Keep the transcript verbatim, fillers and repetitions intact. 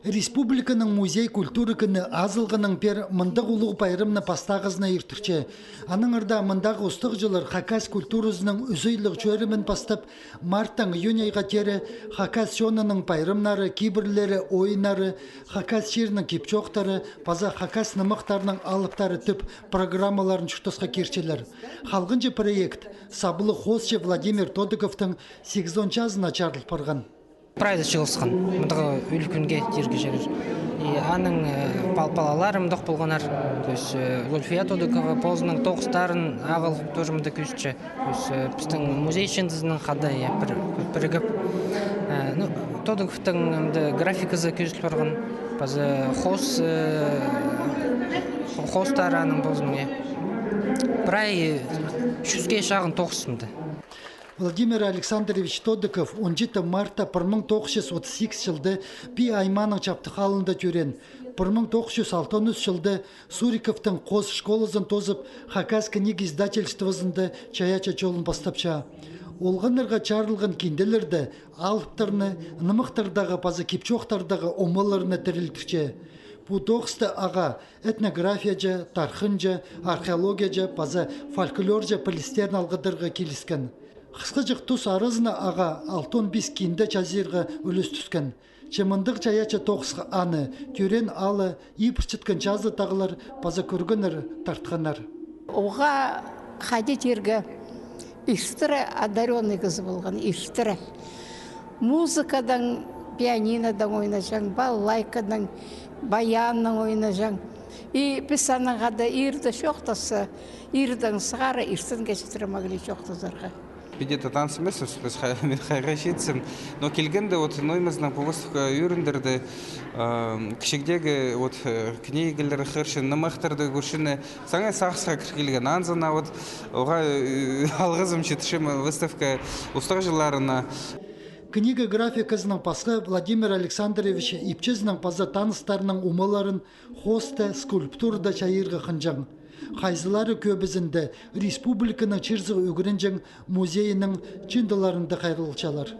Республиканың музей культура кӱні азылғаннаң пеер мындағ улуғ пайрамны пастағызына иртірче. Аннаңар даа мындағы устағҷылар хакас культуразының ӱс айлығ чӧрімін пастап, марттаң июнь айға теере хакас чонының пайрамнары, кибірлері, ойыннары, хакас чирінің кип-чоохтары паза хакас нымахтарының алыптары тіп программаларын чуртасха кирчелер. Халғанҷы проект саблығ хоосчы Владимир Тодыковтың сигізон чазына чарыл парған. Прайзы чыылысхан мындағ ӱлӱкӱнге тирге чарир. И аның, э, пал-, палалары мындағ полғаннар. То есть, э, Зульфия Тодыкова позының тоғыстарын ағыл тоже мында кӧзітче. То есть, э, пістің музейҷізінің хада, я, пір-, пір-, пірігіп. Э, ну, Тодыковтың мында графиказы кӧзіл парған. Паза хоос, э, хо-, хоостары аның позының, я. Прай, э, чӱзге чағын тоғыс мында. Владимир Александрович Тодыков он читі мартта пір муң тоғыс чӱс отыс сигіс чылда Пии аймааның Чаптых аалында тӧреен. Пір муң тоғыс чӱс алтон ӱс чылда Суриковтың хоос школазын тоозып, Хакас книга издательствозында чайаачы чолын пастапча. Олғаннарға чарылған кинделерде алыптарны, нымахтардағы паза кип-чоохтардағы омаларны тірілтірче. Пу тоғыста ағаа этнографияҷа, тархынҷа, археологияҷа паза фольклорҷа пілістерін алғыдарға киліскен. Хысхаҷах тус аразына ағаа алтон пис кинде чазирға ӱлӱс тӱскен. Че мындағ чайаачы тоғысха аны тӧреен аалы, ибірчеткен чазыдағылар паза кӧргеннер тартханнар. Оға хайди тирге, иртіре одарённый кізі полған, иртіре. Музыкадаң, пианинодаң ойнаҷаң, балалайкадаң, баяннаң ойнаҷаң. И піс аннаң хада ирде чоохтасса, ирдең сығара иртенге читіре могли чоохтазарға. Піди таныс нимес, піс хай-, мин хайға читсем. Но килгенде, вот, ноо мин озының пу выставка ӧріндірді, ам, кічігдегі, вот, э, книгалар хығырчаң, нымахтарды кӧрчеңе, саңай сағысха кір килген. Анзына, вот, оға, э, алғызым читірчем выставка устағҷыларына. Книга графиказының пасха Владимир Александрович ипчізінің паза таныстарының омаларын хости, скульптурада чайирға хынҷаң. Хайзылары кӧбізінде республиканың чир-сығ ӱгренҷең музейінің чыындыларында хайраллалчалар.